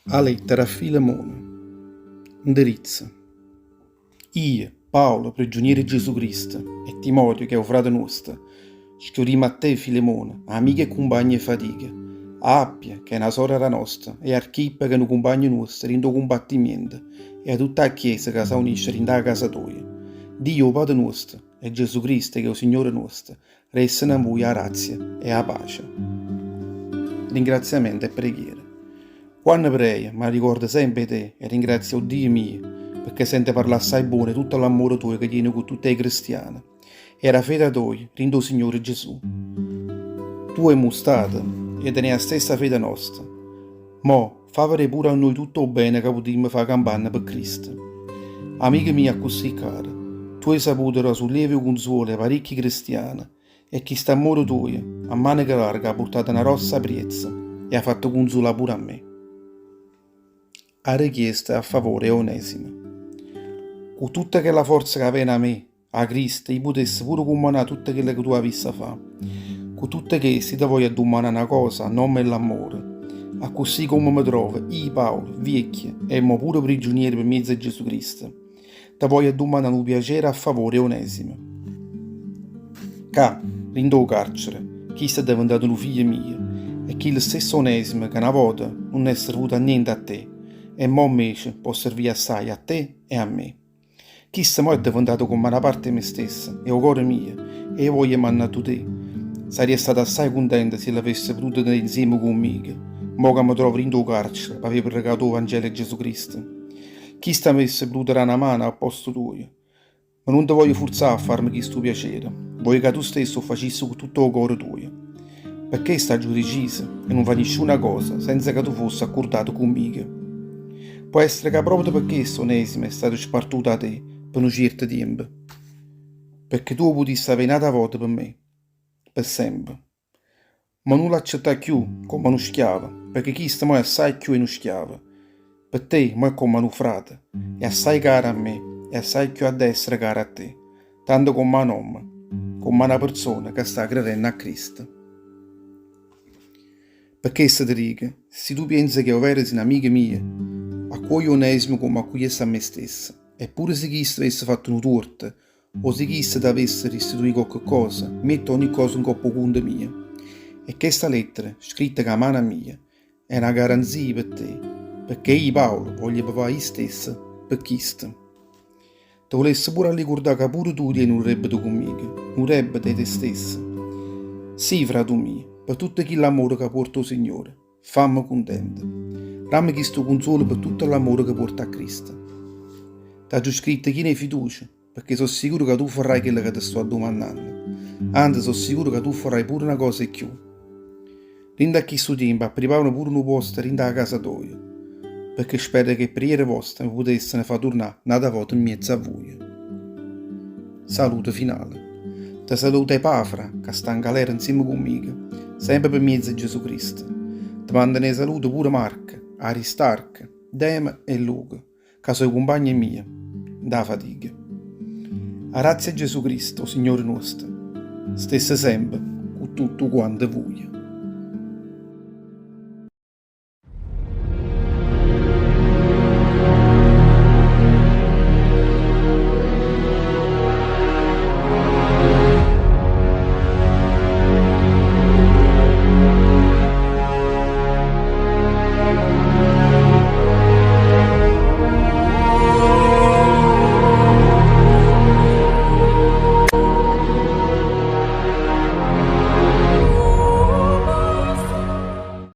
A lettera a Filemone. Nderizzo. Io, Paolo, priggiuniero 'e Gesù Cristo, e Timoteo, ch'è 'o frate nuosto, scrivimmo a te, Filemone, amico e cumpagno 'e fatica, a Appia, ch'è na sora d' 'a nosta, e a Archippo, ch'è nu cumpagno nuosto dint' 'o cumbattimiento, e a tutta 'a Chiesa ca s'aunisce dint' 'a casa toja. Dio, 'o Pate nuosto, e Gesù Cristo, ch'è 'o Signore nuosto, Resseno a vuje 'a grazia e 'a pace. Ringraziamento e preghiera. Quanno prejo, m'arricordo sempe 'e te e ringrazio 'o Dio mio, pecché sento parlà assaje buono 'e tutto l'ammore tuojo ca tiene cu tutte 'e cristiane e d' 'a fede toja dint' 'o Signore Gesù. Tu hê mustrato 'e tené 'a stessa fede nosta. Mo, fa vedé pure a nuje tutto 'o bene ca putimmo fa campanno pe Cristo. Amico mio accussì caro, tu hê saputo dà sullievo e 'o cunzuolo 'e paricchi cristiane e chist'ammore tuojo a maneca larga ha purtato na grossa priezza e ha fatto cunzulà pure a me. A richiesta a favore 'e Onesimo. Cu tutta chella forza ca vene 'a me, 'a Cristo, i' putesse pure cummanà tutto chello che tu avisse 'a fà. Cu tutte chesto, io te voglio addumanà na cosa a nomme 'e l'ammore. Accussì comme me trovo, io Paolo, viecchio e mo pure priggiuniero pe miezo 'e Gesù Cristo, te voglio addumanà nu piacere a favore 'e Onesimo. Ca, dint' 'o carcere, chisto è deventato nu figlio mio, e chillo stesso Onesimo ca na vota nun è servuto a niente a te, e mo 'mmece po' servì assaje a te e a me. Chisto mo è deventato comm' 'a na parte 'e me stesso, è 'o core mio, e io voglio mannà addu te. Sarria stato assaje cuntento si l'avesse potuto tenè nzieme cu mmico, mo ca me trovo dint' 'o carcere p'avè pregato 'o Vangelo 'e Gesù Cristo. Chisto m'avesse potuto dà na mano a posto tuojo. Ma nun te voglio furzà a farme chistu piacere, voglio ca tu stesso 'o facisse cu tutto 'o core tuojo. Pe chesto aggio deciso 'e nun fà nisciuna cosa senza ca tu fusse accurdato cu mmico. Pò essere ca proprio pe chesto Onesimo è stato spartuto 'a te pe nu cierto tiempo, pecché tu 'o putisse avè n'ata vota pe me, pe sempe. Ma nun l'accettà cchiù comm'a nu schiavo, pecché chisto mo è assaje cchiù 'e nu schiavo. Pe te mo è comm'a nu frate, è assaje caro a me e assaje cchiù adda essere caro a te, tanto comm'a n'ommo, comm'a na perzona ca sta crerenno a Cristo. Pe chesto te dico, si tu pienze che overo si n'amico mio, accuoglie Onesimo comme accugliesse a me stesso, e pure si chisto avesse fatto nu tuorto, o si chisto t'avesse restituì cocche cosa, miette ogni cosa ncopp' 'o cunto mio. E chesta lettera, scritta cu 'a mana mia, è na garanzia pe te, pecché io, Paolo, voglio pavà io stesso pe chisto. Te vulesse pure allicurdà ca pure tu tiene nu debito cu mmico, nu debito 'e te stesso. Sì, fratu mio, pe tutto chill'amore ca puorte 'o Signore, famme cuntento. Damme chistu cunzuolo pe tutto l'ammore ca puorte a Cristo. T'aggio scritto chino 'e fiducia, pecché so' sicuro ca tu farrai chello ca te sto addumannanno. Anze, so' sicuro ca tu farrai pure na cosa 'e cchiù. Dint' a chistu tiempo appriparano pure nu posto dint' 'a casa toja, pecché spero che 'e preghiere voste me putesseno fa turnà n'ata vota 'mmiezzo a vuje. Saluto finale. Te saluta Epafra, ca sta 'ngalera 'nzieme cu mmico, sempe pe mmiezzo 'e Gesù Cristo. Te mandano 'e salute pure Marco, Aristarco, Dema e Luca, ca so' 'e cumpagne mie dint' 'a fatica. A grazia 'e Gesù Cristo, 'o Signore nuosto, stesse sempe cu tuttuquante vuje.